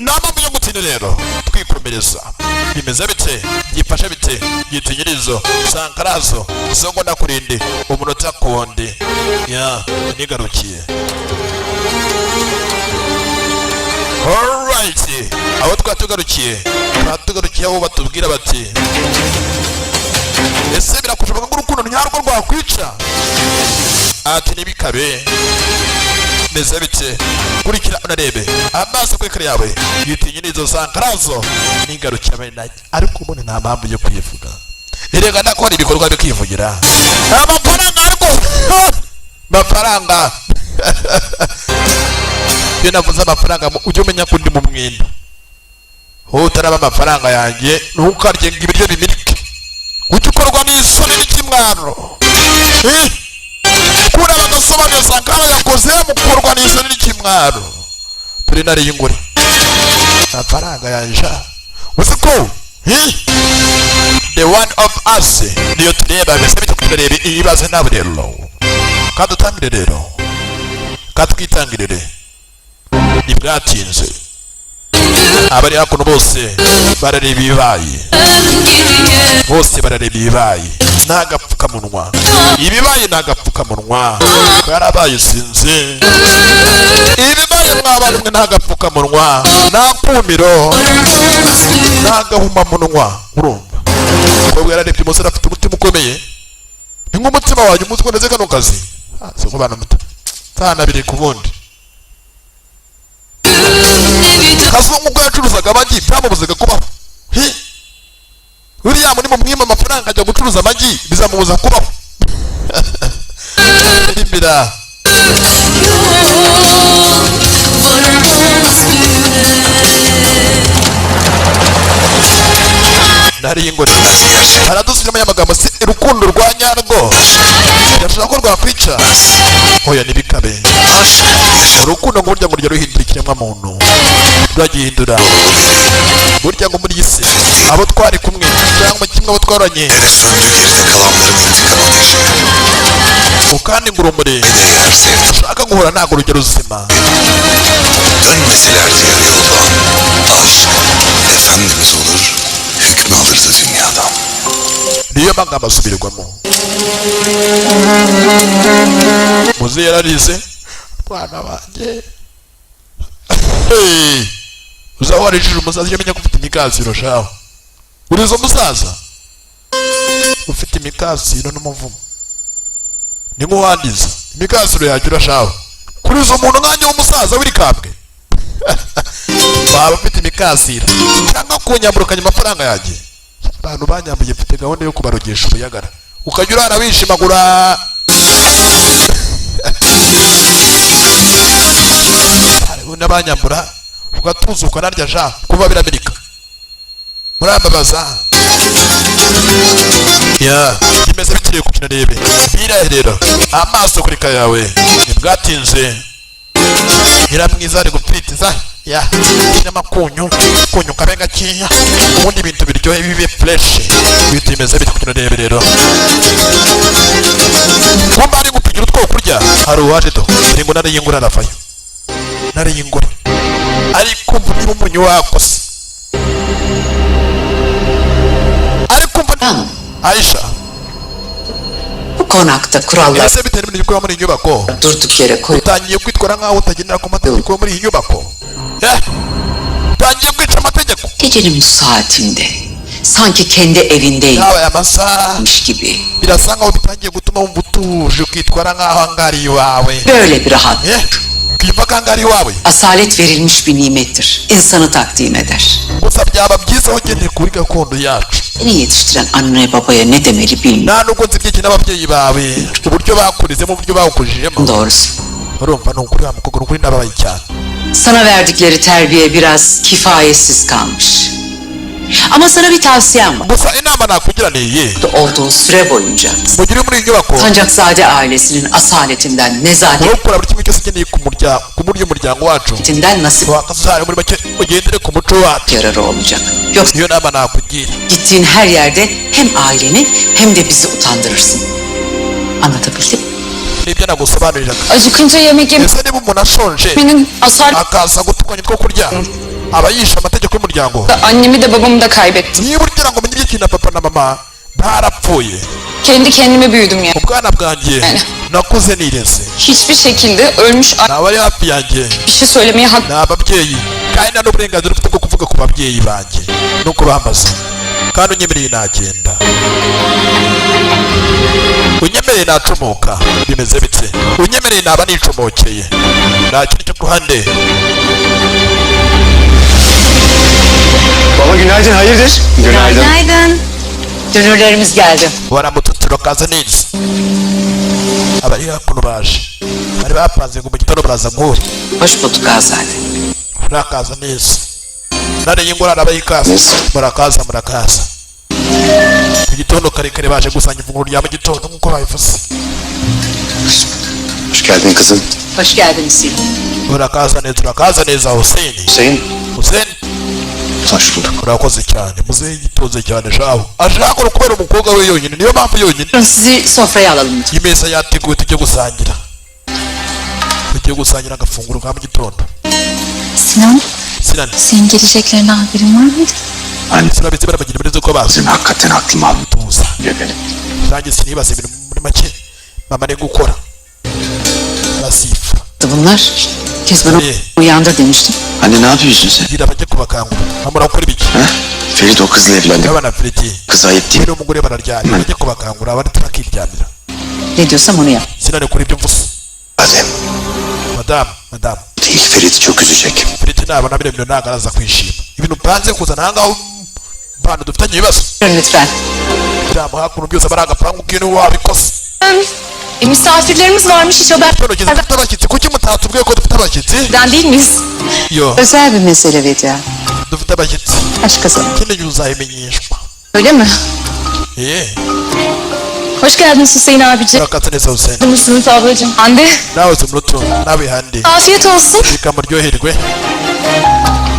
Nta mpamvu yo gutinda rero, twikomereza. Bimeze bite? Byifashe bite? Byitinyirizo sankarazo songo nakurinde umunota kundi ya nigarukiye. Alright, aho twatugarukiye aho batubwira bati: "Ese birakushoboka ko urukundo nyarwo rwakwica?" Ati: "Ntibikabe." Meze bite? Kurikira unarebe amaso kuri kare yawe, yitinyirizo sankarazo nigarukiye abene. Ariko ubundi nta mpamvu yo kuyivuga, erega ndakora ibikorwa bikivugira. Amafaranga, ariko mafaranga, iyo navuze amafaranga ujye umenya ko ndi mu mwenda. Wowe utaraba amafaranga yanjye, ntukarye ngo ibiryo bimirike, ujye ukorwa n'isoni n'ikimwaro. Eh? Kuri bagasobanuye Sankara yakoze mukorwa n'isoni n'ikimwaro. Turi nari y'ingore amafaranga yanjye, uzi ko, eh? The One of Us niyo tureba. Mbese bityo turareba ibibazo nawe rero, kadutangire rero, katwitangirire. Ntibwatinze, abari hakuno bose barareba ibibaye, bose barareba ibibaye. Ni agapfukamunwa, ibibaye ni agapfukamunwa, karabaye. Sinzi ibibaye mwabana mwe, ni agapfukamunwa, ni akumiro, ni agahumamunwa. Urumva umukobwa yararebye umusore, afite umutima ukomeye, ni nk'umutima wanjye umunsi ukomeze kano kazi. Ah, si kubana muto ntanabiri ku bundi. Kazungu ubwo yacuruzaga amagi byamubuzaga kubaho. Hi! William ni mumwima amafaranga ajya gucuruza amagi bizamubuza kubaho. Irimbira nari ingore haradusubiramo y'amagambo. Si urukundo rwa nyarwo birashobora ko rwakwica? Oya, ntibikabe. Urukundo ngo burya ngo rujya ruhindura ikiremwamuntu, ruragihindura. Burya ngo muri iyi si abo twari kumwe cyangwa kimwe abo twaranye Ve söndü geride kalanların intikam ateşi. Kandi ngo urumuri Değer sevdim. Ushaka guhura ntabwo rujya ruzima. Dönmeselerdi yarı yoldan. Aşk efendimiz olur, hükmü alırdı dünyadan. Niyo magambo asubirwamo. Muze yararize mwana wanjye. Hey! Uzaba warijije umusaza, ujye umenya ko ufite imikasiro shaho. Uriza umusaza ufite imikasiro n'umuvumo, ni nk'uwandiza imikasiro yagira shaho. Kuriza umuntu nkanjye w'umusaza w'irikambwe waba ufite imikasiro cyangwa kunyamburukanya amafaranga yanjye. Abantu banyambuye mfite gahunda yo kubarogesha ubuyagara, ukajya urara wishimagura. Hariho n'abanyambura ugatuza ukanarya ja kuva biramirika murambabaza ya bimeze bikiriye kukina. Rebe birahera amaso kuri yawe. Ntibwatinze, nyiramwiza ari gupfitiza ya n'amakunyu kunyu kabe gakeya, ubundi ibintu biryohe bibe fresh. Ibintu bimeze bityo kugira rebe rero kumba ari gupigira utwo kurya. Hari uwaje do dore ngo nare y'ingore aravayo, nare y'ingore ari kumva niba umunyu wakose, ari kumva. Tamam. Aisha. Bu konakta kurallar Ese bitewe n'ibintu bikorwa muri iyi nyubako, durduk yere koy. utangiye kwitwara nk'aho utagendera ku mategeko yo muri iyi nyubako? Eh, utangiye kwica amategeko. Gecenin bu saatinde sanki kendi evindeymiş Yabaye amasaha gibi. Birasa nkaho bitangiye gutuma wumva utuje, ukitwara nkaho ahangaha ari iwawe. Böyle bir rahat. Eh, ukiyumva ko ahangaha ari iwawe. Asalet verilmiş bir nimettir. İnsanı takdim eder. Gusa byaba byiza ugendeye kuri gakondo yacu. Seni yetiştiren anne babaya ne demeli bilmiyorum Nta nubwo nzi byinshi n'ababyeyi bawe, uburyo bakurizemo, uburyo bawukujijemo. doğrusu. Urumva ni ukuri wa mukobwa, ni ukuri ndababaye cyane. Sana verdikleri terbiye biraz kifayetsiz kalmış. Ama sana bir tavsiyem var. Gusa inama nakugira ni iyi. Olduğun süre boyunca Mu gihe uri muri iyi nyubako, Sancakzade ailesinin asaletinden, urakora buri kimwe cyose ugendeye ku muryango, ku buryo umuryango wacu nezaketinden nasip wakazari, muri make ugendere ku muco wacu. yararı olacak. Yoksa Niyo nama nakugira. gittiğin her yerde hem aileni hem de bizi utandırırsın. Anlatabildim mi? Nibyo nagusobanuriraga. Acıkınca yemek Ese niba umuntu ashonje yemenin asar akaza gutukanya two kurya, aba yishe amategeko y'umuryango? Annemi de babamı da kaybettim. Niba ugira ngo umenye ikintu na papa na mama barapfuye. Kendi kendime büyüdüm yani. Mu bwana bwanjye nakuze nireze. Hiçbir şekilde ölmüş Nta bari hafi yanjye, bir şey söylemeye hak ni ababyeyi, kandi nta n'uburenganzira ufite bwo kuvuga ku babyeyi banjye nuko bamaze. Kandi unyemereye nagenda, unyemereye nacomoka. Bimeze bite? Unyemereye naba nicomokeye, nta kindi cyo ku ruhande. Baba günaydın, hayırdır? Günaydın. Günaydın. Dönürlerimiz geldi. Baramutse, turakaza neza. Abari hakuno baje bari bapanze ngo mu gitondo baraza guhura. Hoş bulduk Azade. Murakaza neza, nare y'ingorane abayikaza. Murakaza, murakaza. Mu gitondo kare kare baje gusanga ifunguro rya mu gitondo nk'uko babivuze. Hoş geldin kızım. Hoş geldin Hüseyin. Murakaza neza, urakaza neza Hussein. Hüseyin. Hussein. Hoş bulduk. Urakoze cyane muzehe, yitonze cyane shaho, ashaka kubera umukobwa we yonyine, niyo mpamvu yonyine. Sizi sofraya alalım lütfen. Imeza yateguwe, tujye gusangira, tugiye gusangira agafunguro ka mu gitondo. Sinan, Sinan, senin geleceklerine haberin var mıydı? Anne sinabizi barabagira muri ko bazi. bizim hakikaten aklım almıyor Tuza. benim. Nanjye sinibaza ibintu muri make mama ari gukora arasifa. Bunlar. Kezban'ı uyandır demiştim. Anne, ne yapıyorsun sen? Gira bajye kubakangura. Mama, urakora ibiki? Ha? Ferit o kızla evlendi. Abana Fredi Kız ayıp değil. we n'umugore bararyamye, bajye kubakangura, abandi turakiryamira. Ne diyorsam onu yap. Sinane, kora ibyo mvuze. Adem. Madamu, madamu. Değil, Ferit'i çok üzecek. Fredi nabona bino bintu ntabwo araza kwishima, ibintu mpanze kuzana aha ngaho, bantu dufitanye ibibazo. Lütfen. Biramuha hakuno byose aba ari agapangu k'ibintu wabikoze. E, misafirlerimiz varmış, hiç haber Gitondo cyiza, dufite abashyitsi. Kuki mutatubwiye ko dufite abashyitsi? değil miyiz? Yo. Özel bir mesele Vedia. Dufite abashyitsi. Başka zaman. Ikindi gihe uzabimenyeshwa. Öyle mi? Eh. Hoş geldiniz Hüseyin abici. Urakatse neza Hussein. Mısınız ablacığım? Hande. Nawe Zumrutu, nawe Hande. Afiyet olsun. Reka muryoherwe,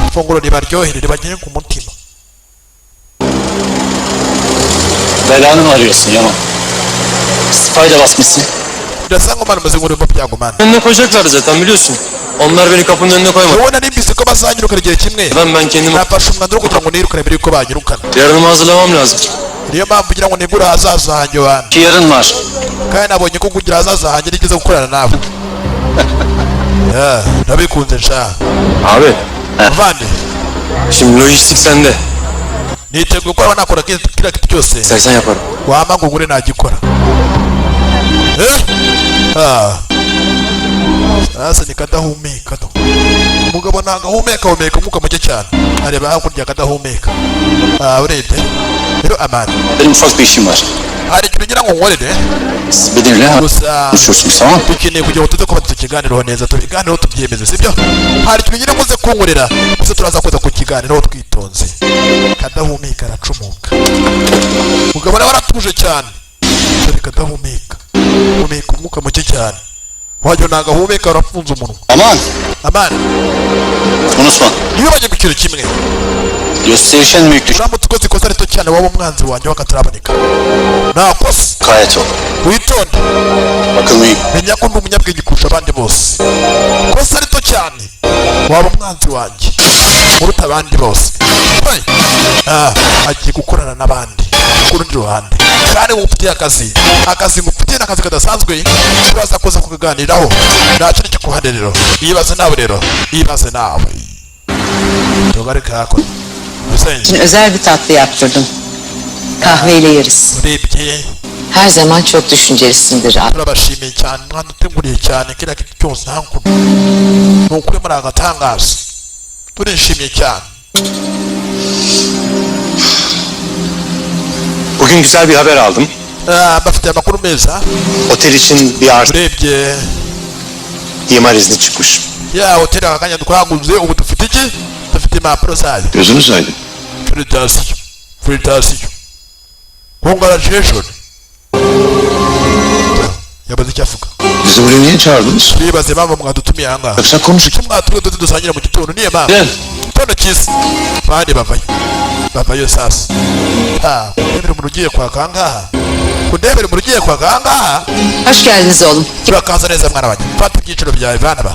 ifunguro ribaryohere, ribagere ku mutima. Belanı mı arıyorsun Yaman? İstifayla basmışsın. Birasa nko mani muzi mu byago mani. Önüne koyacaklardı zaten, biliyorsun. Onlar beni kapının önüne koymadı. Wowe nari mbizi ko bazanyirukana igihe kimwe. Ben kendim Nafashe umwanzuro wo kugira ngo nirukane mbere yuko banyirukana. Yarınımı hazırlamam lazım. Niyo mpamvu kugira ngo nigure ahazaza hanjye wana. Ki yarın var. Kandi nabonye ko kugira ahazaza hanjye nigeze gukorana nawe. Yeah, ndabikunze sha. Abi. Muvandi. Şimdi lojistik sende. Niteguye gukora, nakora kiriya kintu cyose. İstersen yaparım. Wampa ngo ngure nagikora. Eh? Ah. Sasa ni kadahumeka to. Umugabo ntabwo ahumeka, ahumeka umwuka muke cyane, areba hakurya akadahumeka. Ah, urebye rero amani. Benim ufak bir işim var. Hari ikintu ngira ngo nkorere. Siz benimle Gusa konuşursunuz, tamam mı? dukeneye kugira ngo tuze kuba tukiganireho neza, tubiganireho tubyemeze, sibyo? Hari ikintu ngira ngo uze kunkorera, gusa turaza kuza kukiganiraho twitonze. Kadahumeka aracumuka, umugabo nawe aratuje cyane. Dore kadahumeka, humeka umwuka muke cyane, wagira ntabwo ahumeka, arafunze umunwa. Aman. Amani. Unutma. Ntibibagirwe ikintu kimwe. Gösterişen büyük düşman. Uramutse ukoze ikosa rito cyane, waba umwanzi wanjye w'akataraboneka, nta kosa. Gayet ol. Witonde. Akıllıyım. Menya ko ndi umunyabwenge kurusha abandi bose. Kosa rito cyane, waba umwanzi wanjye uruta abandi bose. Hey! Ah, agiye gukorana n'abandi ku rundi ruhande, kandi ngufitiye akazi, akazi ngufitiye ni akazi kadasanzwe, turaza kuza kukaganiraho. Nta kintu cyo kuhande rero. Ibaze nawe rero, ibaze nawe, tugaruke hakuno Hussein. Için özel bir tatlı yaptırdım. Kahveyle yeriz. Urebye Her zaman çok düşüncelisindir abi. Turabashimiye cyane, mwaduteguriye cyane kiriya kintu cyose hakuno. Ni ukuri muri agatangaza, turishimye cyane. Bugün güzel bir haber aldım. Ah, bafitiye amakuru meza. Otel için bir arsa Urebye imar izni çıkmış. Ya hoteli aka kanya twaguze, ubu dufite iki? Dufite impapuro zayo. Gözünüz aydın. Félicitations, félicitations, congratulations. Yabaze icyo avuga. Bizi buraya niye çağırdınız? Turibaze impamvu mwadutumiye aha ngaha. Yoksa konuş. Icyo mwatumiye duze dusangire mu gitondo, niyo mpamvu. Gel. Gitondo cyiza. Bandi bavayo, bavayo sasa. Ha, wemera umuntu ugiye kwaka aha ngaha Kundebere mu rugiye kwa ahangaha. Hoş geldiniz oğlum. Urakaza neza mwana wanjye, fata ibyiciro byawe bana ba.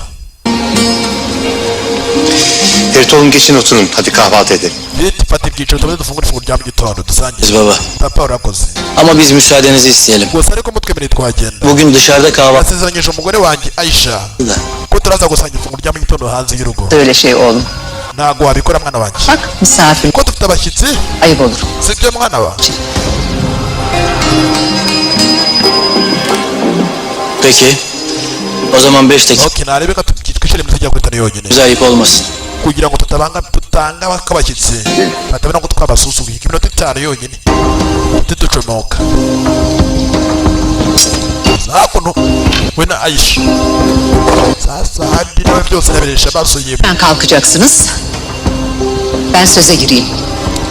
Ferit oğlum, geçin oturun. Hadi kahvaltı edelim. Ferit, fata ibyiciro tubanze dufungure ifunguro rya mu gitondo dusangire. Baba. Papa, urakoze. Ama biz müsaadenizi isteyelim. Gusa ariko mutwemereye twagenda. Bugün dışarıda kahvaltı Nasezeranyije umugore wanjye Aisha da. ko turaza gusangira ifunguro rya mu gitondo hanze y'urugo. Öyle şey oğlum. Ntabwo wabikora mwana wanjye. Bak misafir Ko dufite abashyitsi. Ayıp olur. Sibyo mwana wa? Peki. O zaman 5 dakika Okay, narebe ko twicare mu tujya kuri yonyine. bize ayıp olmasın. Kugira ngo tutabanga tutanga abashyitsi batabona ko twabasusuguye, iminota 5 yonyine tuducomoka hakuno we na Aisha. Sasa hadi nawe byose yabiresha amaso yiwe. Ben kalkacaksınız. Ben söze gireyim.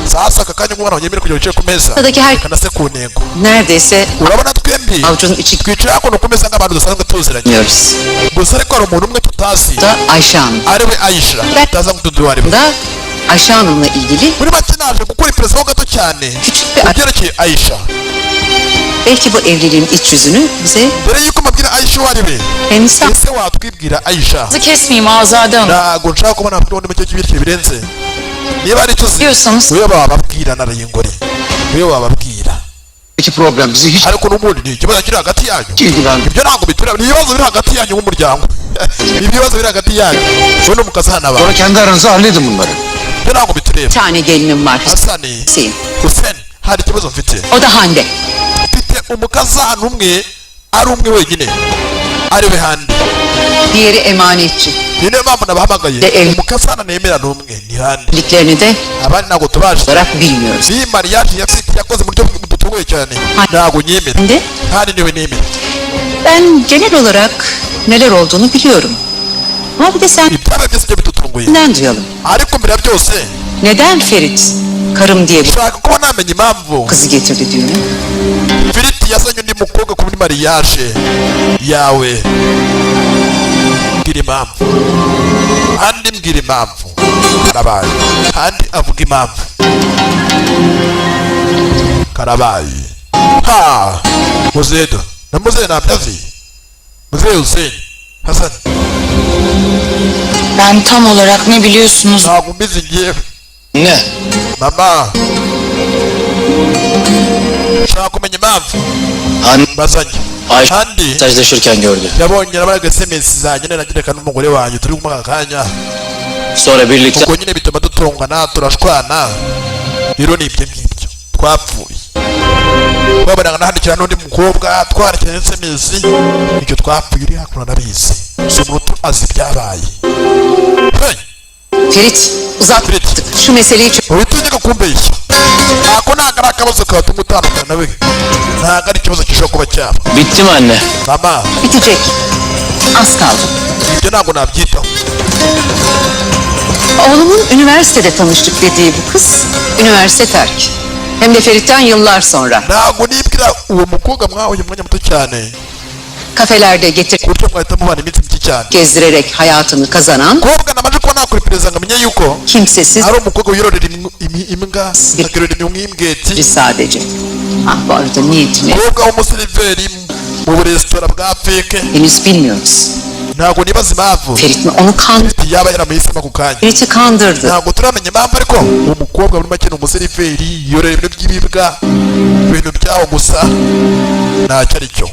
Sasa aka kanya umwana wanjye kugira wicaye ku meza. Sıradaki her- Reka nase ku ntego. Neredeyse Urabona twembi avucunun içi twicaye hakuno ku meza nk'abantu dusanzwe tuziranye. gitmiyoruz. Gusa ariko hari umuntu umwe tutazi, Da Ayşe Hanım. ari we Aisha, tutazi ngo tuduwe ari we. Da Ayşe Hanım'la ilgili Muri make naje gukora iperereza ho gato cyane küçük bir ku byerekeye Aisha. Belki bu evliliğin iç yüzünü bize Mbere yuko mbabwira Aisha uwo ari we, kendisi ese watwibwira Aisha? Kesmeyeyim Azade Hanım. Ntabwo nshaka kubona n'undi mucyo cy'ibiryo birenze niba ari icyo uzi. Diyorsanız. Uyo bababwira narayingore, uyo bababwira. İki problem bizi hiç Ariko n'ubundi ni ikibazo kiri hagati yanyu. ilgilendirmez. Ibyo ntabwo bitureba, ni ibibazo biri hagati yanyu nk'umuryango, ni ibibazo biri hagati yanyu wowe n'umukazana bawe. Sonra kendi aranızda halledin bunları. Ibyo ntabwo bitureba. Bir tane gelinim var. Hasani. Hüseyin. Hussein, hari ikibazo mfite. O da Hande. Mfite umukazana umwe, ari umwe wenyine, ari we Hande. Diğeri emanetçi. Ni niyo mpamvu nabahamagaye. De ev- Umukazana nemera ni umwe, ni Hande. Birliklerini de Abandi ntabwo tubaje. olarak bilmiyoruz. Iyi mariage ya Fiti yakoze mu buryo butunguye cyane, ntabwo nyemera. Hande, Hande niwe nemera. ben genel olarak neler olduğunu biliyorum. Ama bir de Ibyabaye byose byo bidutunguye. senden duyalım. Ariko mbere ya byose Neden Ferit karım diye bu nshaka kuba namenya impamvu kızı getirdi düğüne? Ferit yazanye undi mukobwa kuri mariage yawe. Mbwira impamvu Handi, mbwira impamvu. Karabaye, Handi avuga impamvu. Karabaye ha muzedo na muzehe ntabyo azi, muzehe Hussein Hassan. Ben tam olarak ne biliyorsunuz? Ntabwo mbizi ngewe. Ne? Mama, nshaka kumenya impamvu Han bazanye Ayşe Handi mesajlaşırken gördü. yabonye nabaga SMS zanjye nagireka n'umugore wanjye turi kumwe aka kanya. Sonra birlikte Ubwo nyine bituma dutongana, turashwana. Rero ni ibyo ngibyo twapfuye, twabonaga nahandikira n'undi mukobwa, twandikira SMS, icyo twapfuye uri hakuno arabizi, si umuntu azi ibyabaye. Hey! Ferit uzat Ferit. şu meseleyi çöz. Ubitegeka kumbeshya, ntako ntabwo ari akabazo katuma utandukana nawe, ntabwo ari ikibazo gishobora kuba cyaba. Bitti mi anne? Mama. Bitecek. Az kaldı. Ibyo ntabwo nabyitaho. Oğlumun üniversitede tanıştık dediği bu kız üniversite terk. Hem de Ferit'ten yıllar sonra. Ntabwo nibwira uwo mukobwa mwahuye umwanya muto cyane, Kafelerde getir ku buryo mwahita mubana iminsi mike cyane. gezdirerek hayatını kazanan Mukobwa namaze kuba nakora iperereza nkamenya yuko kimsesiz ari umukobwa wiyororera imbwa, akiyororera imbweti. sadece. Ah bu arada niyetini Umukobwa w'umuseriveri mu buresitora bwa feke. henüz bilmiyoruz. Ntabwo nibaza impamvu Ferit mi onu kandırdı? Ferit yaba yaramuhisemo ako kanya. Ferit'i kandırdı. Ntabwo turamenya impamvu, ariko uwo mukobwa muri make ni umuseriveri, yorora ibintu by'ibibwa, ibintu byaho gusa, ntacyo ari cyo.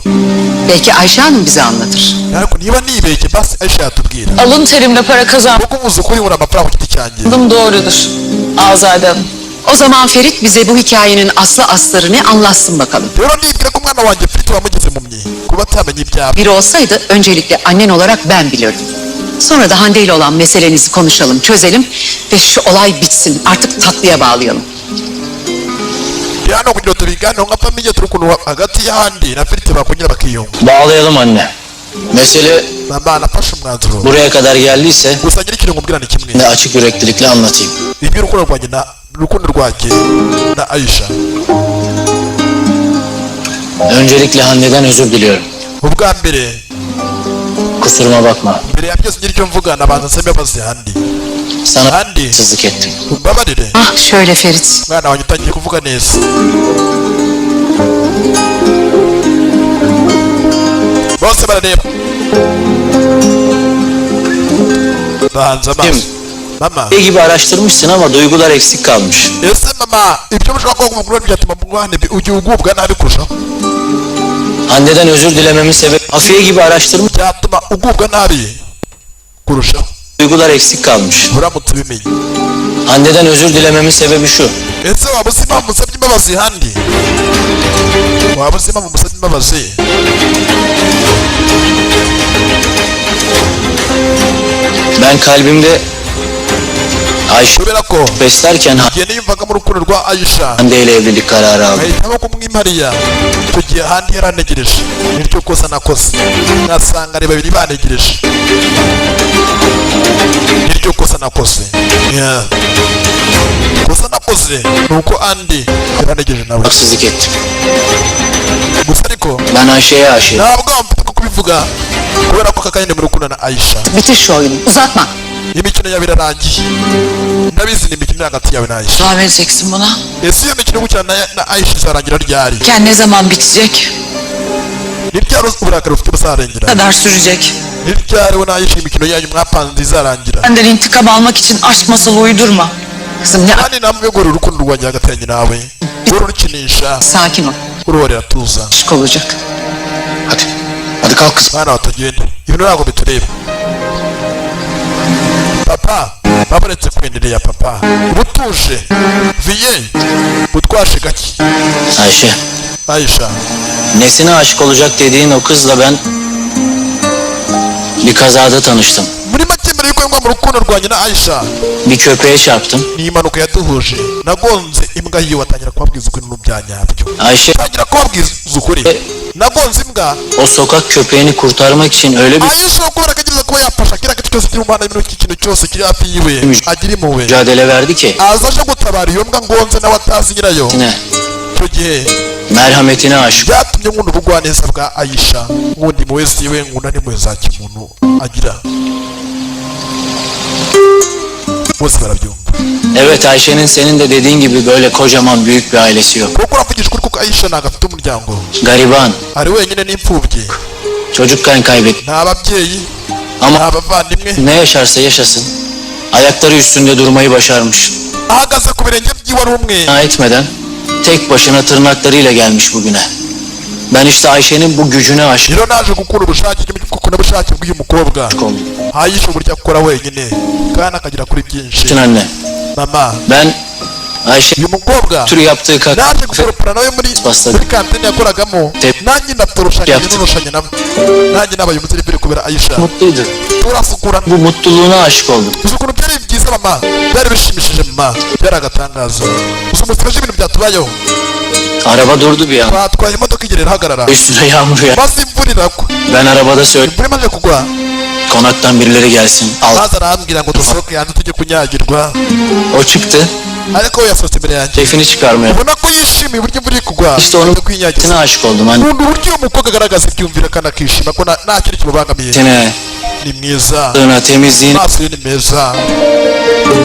Belki Ayşe Hanım bize anlatır. Ariko niba nibeshye basi Aisha yatubwira. Alın terimle para kazandım Kuko uvuze ukuri nkura amafaranga ku giti cyanjye. doğrudur. Azade Hanım. O zaman Ferit bize bu hikayenin aslı astarı ne anlatsın bakalım. Rero nibwira ko umwana wanjye Ferit wamugize impumyi kuba atamenya ibyaba. Biri olsaydı öncelikle annen olarak ben bilirdim. Sonra da Hande ile olan meselenizi konuşalım, çözelim ve şu olay bitsin. Artık tatlıya bağlayalım. Rero hano kugira ngo tubiganireho nka famille turi ukuntu hagati y'ahandi na Ferit bakongera bakiyunga. Bağlayalım anne. Mesele Mama, nafashe umwanzuro. buraya kadar geldiyse Gusa ngira ikintu nkubwira ni kimwe. ne açık yüreklilikle anlatayım. Iby'urukundo rwanjye na urukundo rwanjye na Aisha. Öncelikle Hande'den özür diliyorum. Ubwa mbere, Kusuruma bakma. mbere ya byose ngira icyo mvuga, nabanza nsaba imbabazi Handi. Sana Handi, haksızlık ettim. umbabarire. Ah şöyle Ferit. Mwana wanjye, utangiye kuvuga neza. Bose barareba, bahanze amaso mama. İyi gibi araştırmışsın ama duygular eksik kalmış. Ese mama, ibyo mushobora kuba mukuru byatuma mwana ujya ugubwa nabi kurushaho. Hande'den özür dilememin sebebi Afiye gibi araştırmış Byatuma ugubwa nabi kurushaho. Duygular eksik kalmış. Uramutse ubimenye. Hande'den özür dilememin sebebi şu. Ese waba uzi impamvu musabye imbabazi Handi? Waba uzi impamvu musabye imbabazi? Ben kalbimde Ayşe Kubera ko beslerken igihe niyumvagamo urukundo rwa Ayisha, Hande ile evlilik kararı aldım. nkahitamo kumwimariya. Icyo gihe Handi yarantegereje. Niryo kosa nakoze, nkasanga ari babiri bantegereje. Niryo kosa nakoze. Yeah. Kosa nakoze ni uko Andi yarantegereje nawe. Haksızlık ettim. Gusa ariko Ben Ayşe'ye aşığım. ntabwo mfite ko kubivuga, kubera ko aka kanya ndi mu rukundo na Ayisha. Bitir şu oyunu. Uzatma. Imikino yawe irarangiye, ndabizi, ni imikino iri hagati yawe na Ayisha. Devam edeceksin buna. Ese iyo mikino yo gukina na Ayisha izarangira ryari? Ken ne zaman bitecek? Ni ryari uburakari ufite buzarengera? Ne kadar sürecek? Ni ryari we na Ayisha imikino yanyu mwapanze izarangira? Benden intikam almak için aşk masalı uydurma. Kızım ne Kandi namwe gore urukundo rwanjye hagati yanjye nawe urukinisha. Sakin ol. Uruhorera, tuza. Aşk olacak. Hadi. Hadi kalk kızım. Mwana wa, tugende, ibintu ntabwo bitureba. Papa, babaretse kwendelea papa, ubutuje viye butwashe gake. Ayşe, Ayisha. Nesine aşık olacak dediğin o kızla ben bir kazada tanıştım. Muri make, mbere yuko ngwa mu rukundo rwanjye na Ayisha, Bir köpeğe çarptım. ni impanuka yaduhuje, nagonze imbwa yiwe. Atangira kubabwiza ukuri n'ibya nyabyo. Ayşe Atangira kubabwiza ukuri, nagonze imbwa. O sokak köpeğini kurtarmak için öyle bir Ayisha kubera ko agerageza kuba yafasha kiriya gice cyose kiri mu muhanda, ibintu, ikintu cyose kiri hafi yiwe agira impuhwe, mücadele verdi ki aza aje gutabara iyo mbwa ngonze nawe atazi nyirayo. ne Icyo gihe merhametine aşık byatumye nkunda ubugwaneza bwa Ayisha, nkunda impuhwe ziwe, nkunda n'impuhwe za kimuntu agira. Bose barabyumva. Evet, Ayşe'nin senin de dediğin gibi böyle kocaman büyük bir ailesi yok. Kuko uravugisha ukuri, kuko Ayisha ntabwo afite umuryango. Gariban. Ari wenyine, n'imfubyi. Çocukken kaybetti. Nta babyeyi, Ama nta bavandimwe. ne yaşarsa yaşasın ayakları üstünde durmayı başarmış. Ahagaze ku birenge byiwe ari umwe. İkna etmeden tek başına tırnaklarıyla gelmiş bugüne. Ben işte Ayşe'nin bu gücüne aşık Rero naje gukura ubushake, gukunda ubushake bw'uyu mukobwa oldum. Ayisha, uburyo akora wenyine kandi akagera kuri byinshi. Bütün anne. Mama, Ben Ayşe uyu mukobwa tür yaptığı naje gukoropana nawe muri Bastard. muri kantine yakoragamo. Nanjye ndaturushanya, Yaptı. nurushanya nawe, nanjye nabaye umuseriveri kubera Ayisha. Mutluydu. Turasukura. Bu mutluluğuna aşık oldum. Uzi ukuntu byari byiza mama, byari bishimishije mama, byari agatangaza. Uzi umunsi ibintu byatubayeho? Araba durdu bir an. Twatwaye imodoka igera irahagarara. Üstüne yağmur ya. Maze imvura iragwa. Ben arabada söyle Imvura imaze kugwa, konaktan birileri gelsin. Al. maze arambwira ngo dusohoke hanze tujye kunyagirwa. O çıktı. Ariko we yasohotse imbere yanjye, Keyfini çıkarmaya. ubona ko yishimiye uburyo imvura iri kugwa, İşte onun ajya kwinyagiza. aşık oldum anne. Nkunda uburyo uyu mukobwa agaragaza ibyumviro kandi akishima ko nta kintu kimubangamiye. Ni mwiza. Temizliğine Amaso ye ni meza.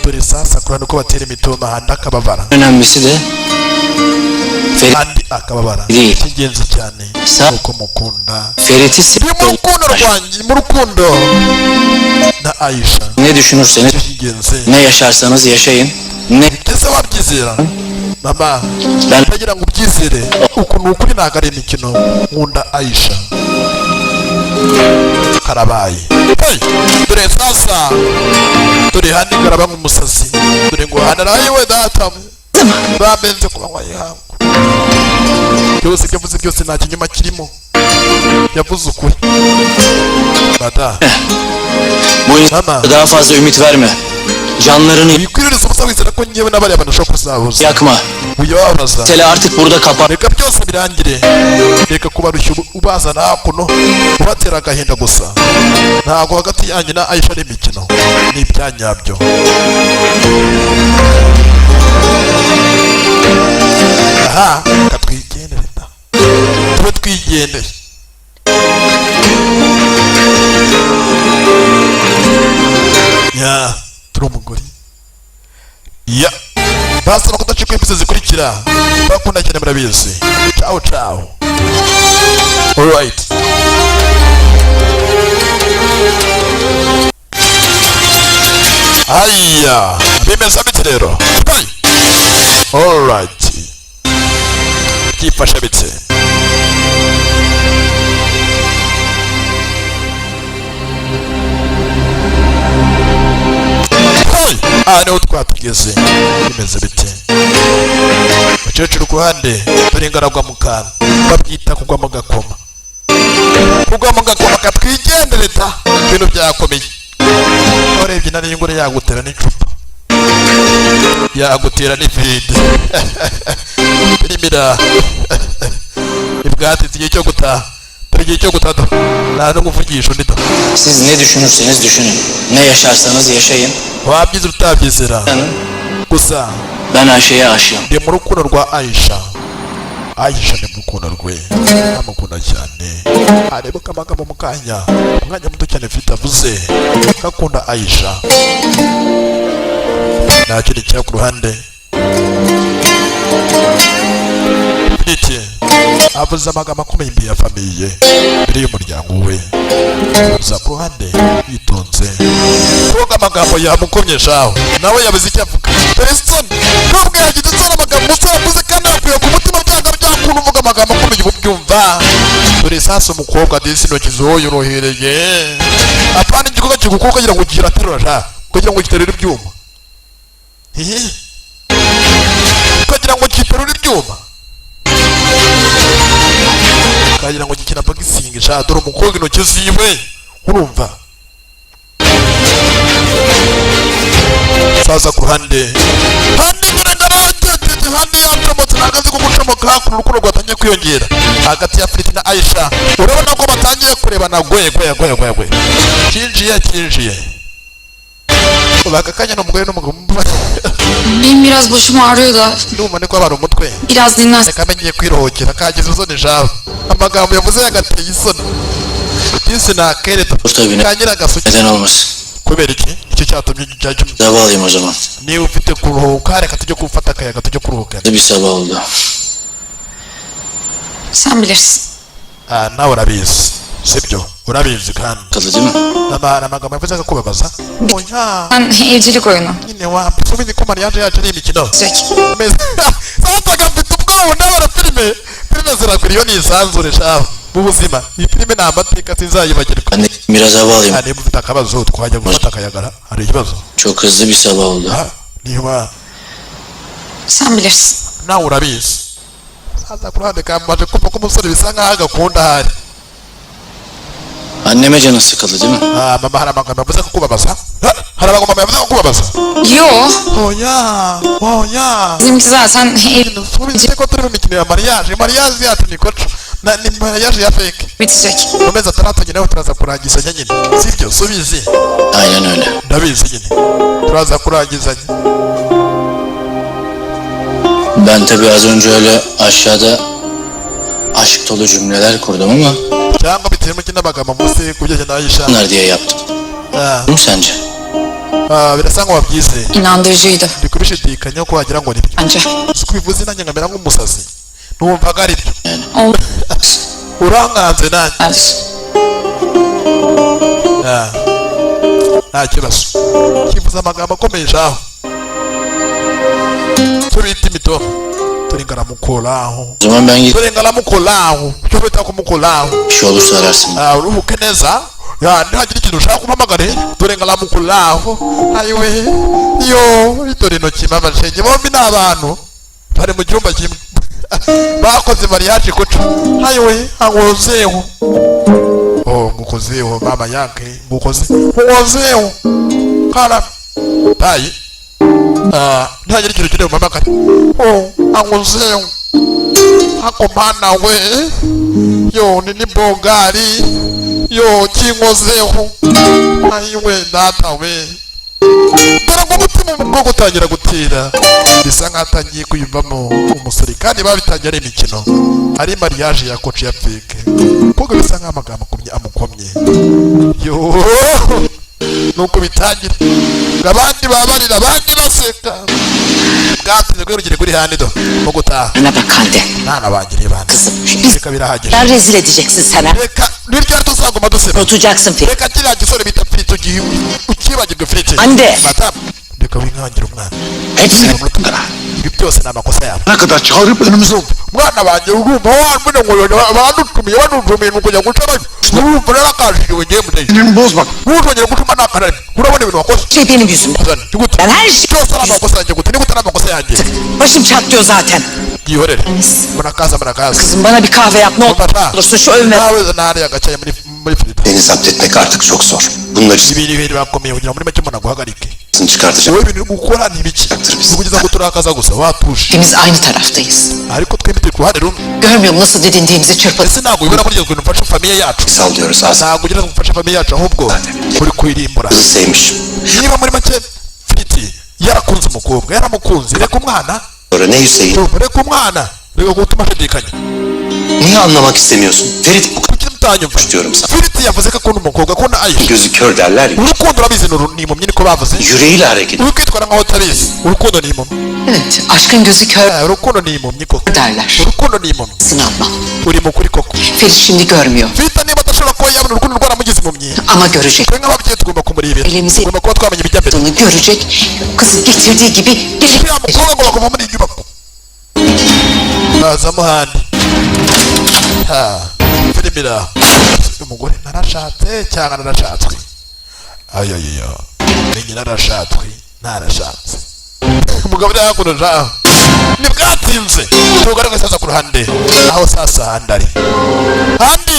Dore sasa kurana uko batera imitoma, handi akababara. Önemlisi de Ferit Kandi akababara. Değil. Icy'ingenzi cyane Sa- ni uko mukunda. Ferit'i Ndi mu rukundo rwanjye, mu rukundo na Ayisha. Ne düşünürseniz Icyo cy'ingenzi. Ne yaşarsanız yaşayın. Ne Ese wabyizera mama? Ben- Ndagira ngo ubyizere, uku ni ukuri, ntabwo ari imikino. Nkunda Ayisha. Karabaye. Hey! Dore sasa, dore hano karaba nk'umusazi. Dore ngo hano araye data bamenze ku manywa y'ihangu. Byose ibyo avuze byose nta kinyoma kirimo, yavuze ukuri data. Bu insana daha fazla ümit verme. Canlarını Wikwiririza ubusa wizera ko ngewe n'abariya bantu bashobora kuzabuza. Yakma. Wiyababaza. Mesele artık burada kapan. Reka byose birangire, reka kubarushya ubazana hakuno ubatera agahinda gusa. Ntabwo hagati yanjye na Ayisha ari imikino, ni ibyanyabyo. Aha reka twigendere da, tube twigendeye. Ya turi umugore ya basaba kudacika episode zikurikira. Bakunda cyane, murabizi. Ciao ciao, alright. Aya, bimeze bite rero? Hey! Alright, byifashe bite? Hey! Aha niho twatugeze, bimeze bite? Mukecuru ku ruhande, dore ingaragwa mu kantu babyita kugwa mu gakoma, kugwa mu gakoma katwigendere ta, ibintu byakomeye. Urebye nari ingore yagutera n'icupa, yagutera n'ivide. Firimira ibwatsi, igihe cyo gutaha, dore igihe cyo gutaha, nta no kuvugisha undi da. Siz ne düşünürseniz düşünün. Ne yaşarsanız yaşayın. Wabyize utabyizera gusa Ben Ayşe'ye aşığım. Ndi mu rukundo rwa Aisha. Aisha ni mu rukundo rwe, amukunda cyane. Arebuka amagambo mu kanya, umwanya muto cyane mfite, avuze kakunda Aisha. Nta kindi cya ku ruhande. Finiti avuze amagambo akomeye imbere ya famille, imbere y'umuryango we. Gusa ku ruhande yitonze kuvuga amagambo yamukomye shaho, nawe yabuze icyo avuga. Dore isoni nubwo yagize isoni, amagambo umusore avuze kandi akuye ku mutima, byanga byakunda uvuga amagambo akomeye uba ubyumva. Dore sasa umukobwa disi intoki zoyorohereye, apana igikorwa kigukora ukagira ngo kiraterura sha, ukagira ngo giterura ibyuma. Hihi, ukagira ngo giterura ibyuma, ukagira ngo gikina boxing sha. Dore umukobwa intoki ziwe, urumva saza ku ruhande handi, dore ngaragetete handi yacomotse, ntabwo azi gucomoka. Hakuno urukundo rwatangiye kwiyongera hagati ya Friti na Aisha, urabona ko batangiye kurebana gwe gwe gwe gwe gwe, kinjiye kinjiye baka kanya ni umugore n'umugabo. Benim biraz başım ağrıyor da Ndumva niko abara umutwe. Biraz dinlen. Reka amenye kwiruhukira, kagize isoni jawe, amagambo yavuze yagateye isoni. Disi nakereta Tabii ne? ka nyiragasuki. Neden olmasın? Kubera iki icyo cyatumye cyajya? Hava alayım o zaman. Niba ufite kuruhuka, reka tujye gufata akayaga, tujye kuruhuka. Bir sabah oldu. Sen bilirsin. Ah, nawe urabizi, sibyo? Urabizi kandi. Tadı değil mi? Amagambo yavuze akakubabaza? Oya. Sen evcilik oyunu. Nyine wapfa ubizi ko mariage yacu ari imikino. Zeki. Sasa gafite ubwoba, ndabona filime, filime ziragwira iyo nisanzure shaho mu buzima. Iyi filime ni amateka, sinzayibagirwa. Ben de biraz hava alayım. Ah, niba ufite akabazo twajya gufata akayagara, hari ikibazo? Çok hızlı bir sabah oldu. Ah, niba Sen bilirsin. Nawe urabizi. Sasa ku ruhande kambaje kumva ko umusore bisa nkaho agakunda ahari. Anneme canın sıkıldı değil mi? Ah, mama, hari amagambo yavuze kukubabaza? Ha, hari amagambo mama yavuze kukubabaza? Yo. Oya, oya. Bizimki zaten ev Subize ko turi mu mikino ya mariage, mariage yacu ni koco na ni mariage ya fake. Bitecek. Mu mezi 6 nyine turaza kurangizanya nyine, sibyo? Subizi. Aynen öyle. Ndabizi nyine, turaza kurangizanya. Ben tabii az önce öyle aşağıda aşk dolu cümleler kurdum ama Cyangwa bitewe n'amagambo munsi ku bijyanye na Aisha. bunlar diye yaptım. Ah, Değil mi sence? ah, birasa nkaho wabyizeye. İnandırıcıydı Ndi kubishidikanya ko wagira ngo nibyo. bence. Uzi ko ubivuze nanjye nkamera nk'umusazi, numvaga ari byo. Yani. Olmaz. Uranganze nanjye. Ah, nta kibazo, kivuze amagambo akomeye shaho, tubita imitoma turi ngaramukuraho. O zaman ben gidip Turi ngaramukuraho, icyo bita kumukuraho. bir şey olursa ararsın. Ah, uruhuke neza ya, nihagira ikintu ushaka kumpamagare. Dore ngaramukuraho. Ayiwe yo, dore intoki mama shenge, bombi ni abantu bari mu cyumba kimwe bakoze mariage kuco. Ayiwe, angozeho, oh, ngukozeho mama yake, ngukoze ngukozeho kara tayi. Ah, nihagira ikintu ukeneye umpamagare. Oh, angozeho ako mana we, yo ni bogari yo kinkozeho. Ayiwe data we, dore ngo umutima bwo gutangira gutera, bisa nkaho atangiye kwiyumvamo umusore, kandi babitangiye ari imikino, ari mariage ya koci ya fake kuko bisa nkaho amagambo akomye amukomye yo. Nuko bitangira ngo abandi babarira, abandi baseka. Ntibwatinze rwirugire kuri handi do mu gutaha. Bana bak Hande. Mwana wanjye, reba hano. Kızım biz Reka, birahagije. rezil edeceksin sen ha. Reka, ni ryari tuzaguma duseba? Unutacaksın Ferit. Reka kiriya gisore bita Ferit, ugiye ukibagirwe Ferit. Hande. Madamu, reka winkangira umwana. Hepsini Ibi byose ni amakosa yawe. ne kadar çağırıp önümüze Mwana wanjye, urumva wambona ngo badutumiye, badutumiye ni ukujya guca bari, urumva narakajije ngiye mudeyi. Sinirimi bozma. Ntuzongere gutuma nakarari, urabona ibintu wakoze. Şey benim yüzümden. Gute? Ben her şey... Byose ari amakosa yanjye gute? Niba utari amakosa yanjye? Başım çatlıyor zaten. Yihorere, murakaza, murakaza. Kızım, bana bir kahve yap ne Mufata. olursun, şu övme. Nawe nariya agacaye muri Frida. Beni zapt etmek artık çok zor. Bunun acısını Ibintu birakomeye kugira ngo muri make umuntu aguhagarike. çıkartacak. Wowe ibintu uri gukora ni ibiki? Ni ukugira ngo turakaza gusa watuje. Hepimiz aynı taraftayız. Ariko twembi turi ku ruhande rumwe. Görmüyor musun nasıl didindiğimizi, çırpın. Ese ntabwo wibona ko urugero rw'ibintu mfasha famille yacu? Sallıyoruz az. Ntabwo ugira ngo mfashe famille yacu, ahubwo uri kuyirimbura. Kızı sevmiş. Niba muri make Friti yarakunze umukobwa, yaramukunze, reka umwana. Sonra ne Hüseyin? Urumva, reka umwana, reka gutuma ashidikanya. Niye anlamak istemiyorsun? Ferit bu Kuki mutanyumva? diyorum sana. Friti yavuze ko akunda umukobwa, akunda Ayisha. Gözü kör derler ya. Urukundo urabizi, ni impumyi, niko bavuze. Yüreğiyle hareket Uri kwitwara nkaho utabizi, urukundo ni impumyi. Evet, aşkın gözü kör Urukundo ni impumyi koko. derler. Urukundo ni impumyi. Sınanma. Uri mukuri koko. Ferit şimdi görmüyor Fita niba adashobora kuba yabona, urukundo rwaramugize impumyi. Ama görecek. Twe nk'ababyeyi tugomba kumurebera. Elimizi- Tugomba kuba twamenya ibijya mbere. Bunu görecek. Kızı getirdiği gibi gelip Uriya mukobwa ngo baguma muri iyi nyubako, bazamo handi ha filime iri aho. Umugore narashatse cyangwa narashatswe? Ayoyoyo, ninjye narashatswe, narashatse. Umugabo uri hakuno jaho, ntibwatinze tugaruke sasa ku ruhande aho sasa handi ari handi.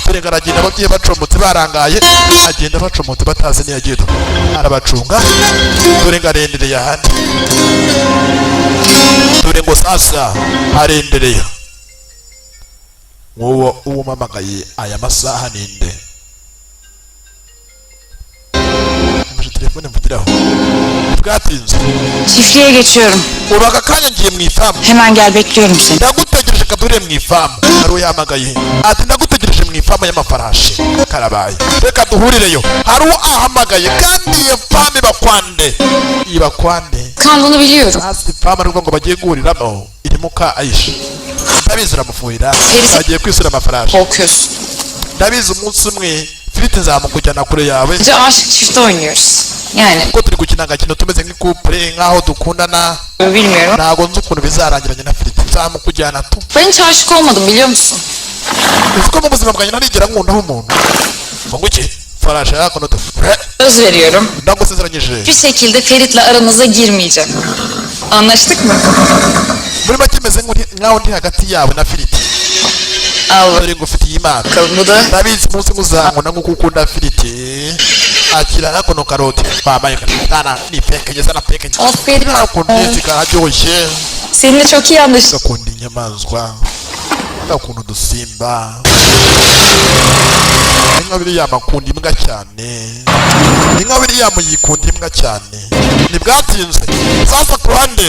Dore aragenda, ababyeyi bacomotse barangaye, agenda bacomotse batazi niyo agenda, arabacunga. Dore ngo arendereye ahandi, dore ngo sasa arendereye nk'uwo uwumamagaye aya masaha ninde? Mfashe telefone mvugiraho, bwatinze. Çiftliğe geçiyorum. Ubu aka kanya ngiye mu ifamu. Hemen gel, bekliyorum seni. Ndagutegereje, kadure mu ifamu. Hari uyahamagaye ati ndagutegereje mu ifamu y'amafarashi. Karabaye, reka duhurireyo. Hari uwo ahamagaye, kandi iyo famu ibakwande, ibakwande. Kan, bunu biliyorum. Hasi ifamu ari ngo bagiye guhuriramo irimo ka Ayisha. Ndabizi uramufuhira, bagiye kwisura amafarashi. Korkuyorsun. Ndabizi, umunsi umwe Filite nzamukujyana kure yawe. Önce aşık çifti oynuyoruz. Yani Kuko turi gukina agakino tumeze nk'icouple, nk'aho dukundana. bilmiyorum. Ntabwo nzi ukuntu bizarangiranye na Filite, nzamukujyana tu. Ben hiç aşık olmadım, biliyor musun? Uzi ko mu buzima bwanjye ntarigera nkundaho umuntu? Ngo iki farasha yakono tu. Söz veriyorum. Ndagusezeranyije. Hiçbir şekilde Ferit'le aranıza girmeyeceğim. Anlaştık mı? Muri make meze nk'aho ndi hagati yawe na Filiti. Al Dore ngufitiye imana. bakalım bu da. Ndabizi umunsi muzankunda nk'uko ukunda Filiti. Akira hakuno karoti wambaye sana nipekenye sana pekenye. Aferin. Nakunda isi, kararyoshye. Seninle çok iyi anlaştık. Ndakunda inyamaswa, ndakunda udusimba. Inka William akunda imbwa cyane, inka William yikunda imbwa cyane. Ntibwatinze sasa ku ruhande,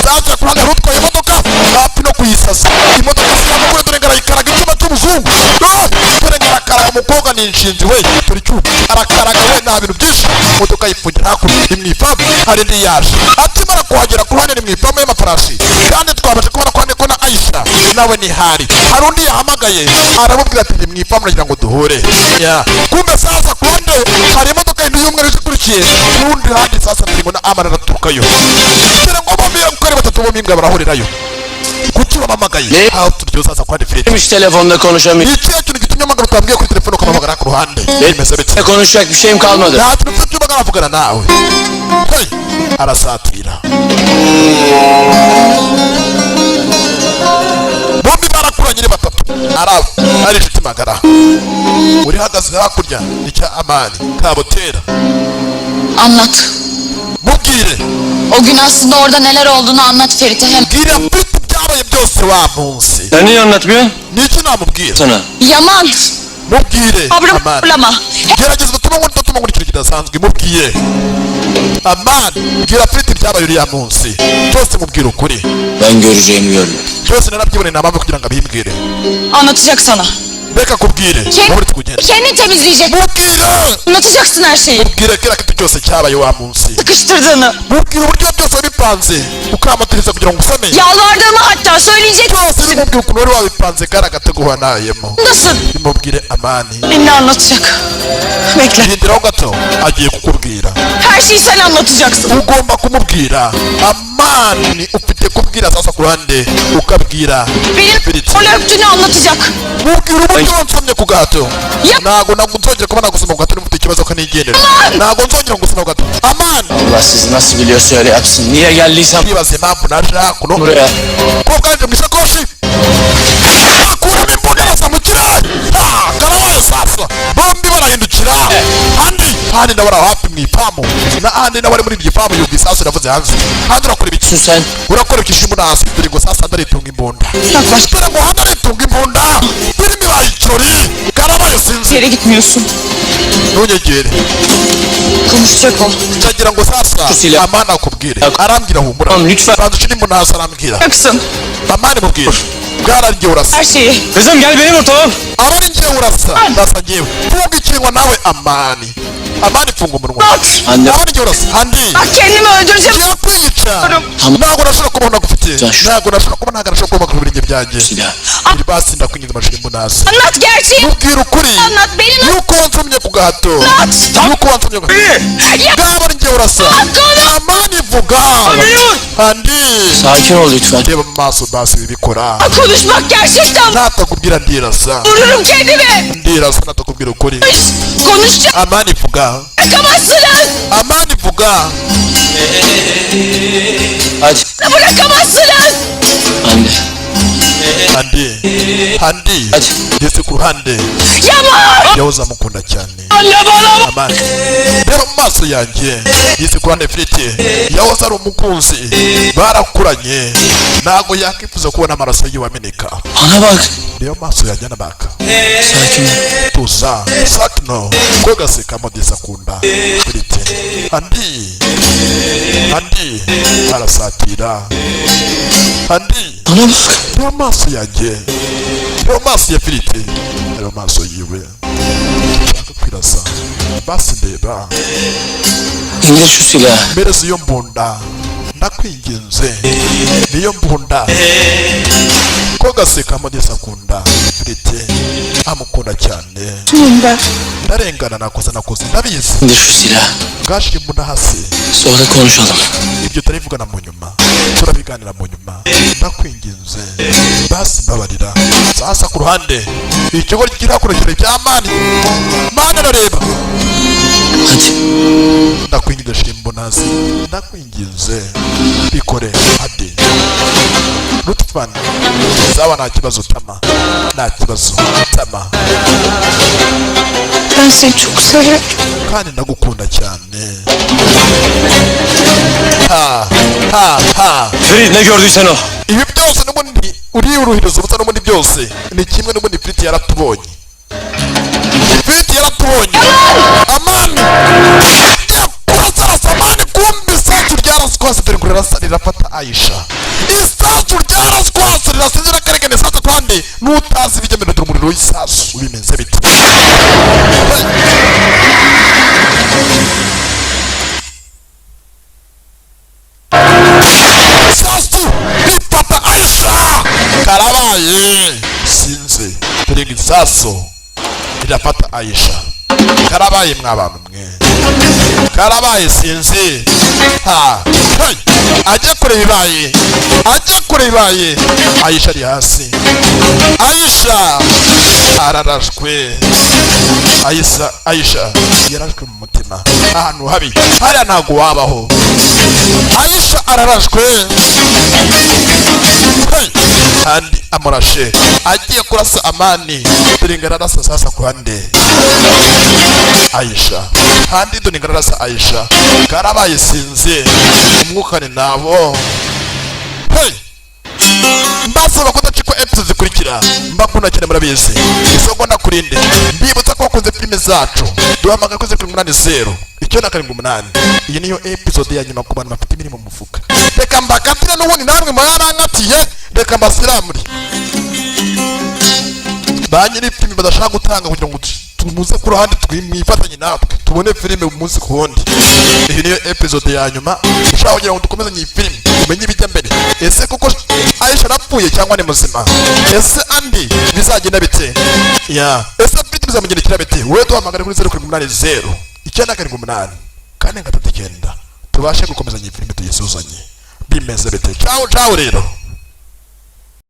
sasa ku ruhande hari utwaye imodoka hafi no kuyisasa. Imodoka ziramukura, dore ngo arayikaraga icyuma cy'umuzungu. Ah! Dore ngo arakaraga umukobwa, ni inshinzi we, dore icyuma arakaraga we, nta bintu byinshi. Imodoka yifungira hakurya, ni mu ifamu. Hari indi yaje akimara kuhagera ku ruhande, ni mu ifamu y'amafarashi, kandi twabasha kubona ko ko na Aisha nawe ni hari. Hari undi yahamagaye aramubwira ati ni mu ifamu, nagira ngo duhure ya. Kumbe sasa ku ruhande hari imodoka yindi y'umweru ikurikiye. Ku rundi ruhande sasa turimo na Amara araturukayo, kugira ngo bombi uko ari batatu bombi imbwa barahurirayo. Kuki wamamagaye aho turyo sasa kwa Ferit? Demiş telefonda konuşamıyorum. Ni ikihe kintu gitumye amagara utambwiye kuri telefone, ukamamagara ku ruhande? Bimeze bite? Konuşacak bir şeyim kalmadı. Nta kintu mfite cy'uba navugana nawe. Hey! Arasatira, bombi barakuranye ni batatu, araba ari inshuti magara. Uri hagaze hakurya ni cya Amani Kabutera. Anlat. Mubwire. O gün aslında orada neler olduğunu anlat Ferit'e hem. Bwira Ferit ibyabaye byose wa munsi. Sen niye anlatmıyorsun? Ni iki namubwira? Sana. Yaman. Mubwire Amani. Ablama. Gerageza udatuma ngo udatuma ngo ikintu kidasanzwe. Mubwiye Amani, bwira Ferit ibyabaye uriya munsi byose, mubwire ukuri. Ben göreceğimi gördüm. Byose narabyiboneye, nta mpamvu kugira ngo abimbwire. Anlatacak sana. Reka kubwire wowe tugende. Kendin temizleyecek. Mubwire. Anlatacaksın her şeyi. Mubwire kila kitu cyose cyabaye wa munsi. Sıkıştırdığını. Mubwire uburyo byose wabipanze ukamatiriza kugira ngo usome. Yalvardığımı hatta söyleyeceksin. Byose bimubwire ukuntu wari wabipanze, kari agatego wanayemo. Nasıl? Bimubwire, Amani. Benimle anlatacak. Bekle. Hindiraho gato, agiye kukubwira. Her şeyi sen anlatacaksın. Ugomba kumubwira, Amani, ufite kubwira. Sasa ku ruhande ukabwira Benim Ferit. onu öptüğünü anlatacak. Mubwira uburyo wansomye ku gahato. Ya- Ntabwo nzongera kuba nagusoma ku gahato niba ufite ikibazo kanigendera. Ntabwo nzongera gusoma ku gahato, Amani. Allah sizi nasıl biliyorsa öyle yapsın. Niye geldiysem Ndibaza impamvu naje hakuno. buraya. Ko bwaje mu isakoshi akuramo imbunda, arasa mu kirere. Ha, karabaye! Sasa bombi barahindukira. Andi handi nawe ari hafi mu ifamu, na andi nawe ari muri iryo famu, yumva isasu iravuze hanze. Hanze urakora ibiki? Sen Urakora ibiki? Shimu hasi. Dore ngo sasa ndaritunga imbunda, dore ngo hano aritunga imbunda. Filimi ibaye ikirori, karabaye, sinzi. Bir yere gitmiyorsun. Ntunyegere. Konuşacak o. Ndagira ngo sasa Silah. Amani akubwire. Arambwira humura. Tamam, lütfen. Banza ushire imbunda hasi, arambwira. Bıraksın. Amani, mubwire bwaragiye, urasa. Her şeyi. Kızım gel beni vur, tamam. Aba ari njyewe urasa, ndasa njyewe. Funga ikinwa nawe, Amani. Amani, funga umunwa. Bak. Anne. Aba ari njyewe urasa, Andi. Bak kendimi öldüreceğim. Ngiye kwica. Tamam. Ntabwo nashobora kubona gufite. Sen- Ntabwo nashobora kuba, ntabwo nashobora kubaka ku birenge byanjye. Silah. Iri basi, ndakwinginze, amashuri imbunda hasi. Anlat gerçeği. Mubwira ukuri. Anlat beni nasıl? Yuko wansomye ku gahato, yuko wansomye ku Ya bwaba ari njyewe urasa. Amani, vuga, Andi. Sakin ol lütfen. Reba mu maso basi, wibikora. Konuşmak gerçekten Natakubwira ndirasa. vururum kendimi. Ndirasa natakubwira ukuri. Konuşacak. Amani, vuga. Bırakamazsınız. Amani, vuga. Hadi. Bırakamazsınız. Anne. Andi, Andi. Hadi. Ndetse ku ruhande Yaman. yahoze amukunda cyane. Anne bana. Amani, reba mu maso yanjye. Ndetse ku ruhande Firiti yahoze ari umukunzi, barakuranye, ntabwo yakwifuza kubona amaraso yiwe ameneka. Bana bak. Reba mu maso yanjye, anabaka. Sakin ol. Tuza, sakino ko gasekamo disi akunda Firiti. Andi, Andi arasatira Andi. Bana bak. Reba amaso yanjye, reba amaso ya Firiti, reba amaso yiwe. Nshaka kwirasa basi, ndeba. İndir şu silahı. Mpereza iyo mbunda, ndakwinginze, niyo mbunda. Ko gasekamo disi akunda Firiti, amukunda cyane. Ndarengana, nakoze, nakoze, ndabizi. İndir şu silahı. Bwashira imbunda hasi. Sonra konuşalım. Ibyo turabivugana mu nyuma, turabiganira mu nyuma, ndakwinginze basi, mbabarira. Sasa ku ruhande ikigo kiri hakurikira ibya Mani, Mani arareba. Hadi. Ndakwinginze, shira imbunda hasi, ndakwinginze, bikore hadi, lütfen. Sawa, nta kibazo, tamam, nta kibazo, tamam. Ben seni çok seviyorum. Kandi ndagukunda cyane. Ha ha ha! Ferit, ne gördüysen o. Ibi byose n'ubundi uriyuruhiriza ubusa, n'ubundi byose ni kimwe. N'ubundi Firiti yaratubonye, Firiti yaratubonye. Amani yakurasa, Amani. Kumbe isasu ryaraswase, dore ngo rirasa, rirafata Ayisha. Isasu ryaraswase, rirasa inzirakarengane. Isasu kandi n'utazi ibigemero, dore umuriro w'isasu bimeze bite? Hey! Isasu rifata Ayisha, karabaye, sinzi. Dore ngo isasu rirafata Ayisha, karabaye mwabantu mwe, karabaye, sinzi. Ha, hey! Ajya kure bibaye, ajya kure bibaye. Ayisha ari hasi, Ayisha ararashwe. Ayisha, Ayisha yarashwe mu mutima, ahantu habi hariya ntabwo wabaho. Ayisha ararashwe. Hey! Kandi amurashe agiye kurasa Amani, dore ngo ararasa. Sasa kwande Ayisha kandi, dore ngo ararasa Ayisha, karabaye, sinzi, umwuka ni nabo. Hey! Mbasaba kudacikwa episode zikurikira. Mbakunda cyane, murabizi, isongo nakurinde. Mbibutsa ko wakunze filime zacu, duhamagara kuri 0780 978. Iyi niyo episode ya nyuma ku bantu bafite imirimo mu mufuka. Reka mbakatire, n'ubundi namwe mwarankatiye, reka mbasiramure. Ba nyiri filime badashaka gutanga kugira ngo tumuze ku ruhande, mwifatanye natwe tubone filime umunsi ku wundi. Iyi niyo episode ya nyuma. Ushaka kugira ngo dukomezanye iyi filime, umenye ibijya mbere. Ese koko Aisha arapfuye cyangwa ni muzima? Ese Andi bizagenda bite ya? Ese Ferit bizamugendekera bite? Wowe duhamagare kuri 0780 978 439, tubashe gukomezanya iyi filime, tuyisuzanye bimeze bite. Ciao ciao rero.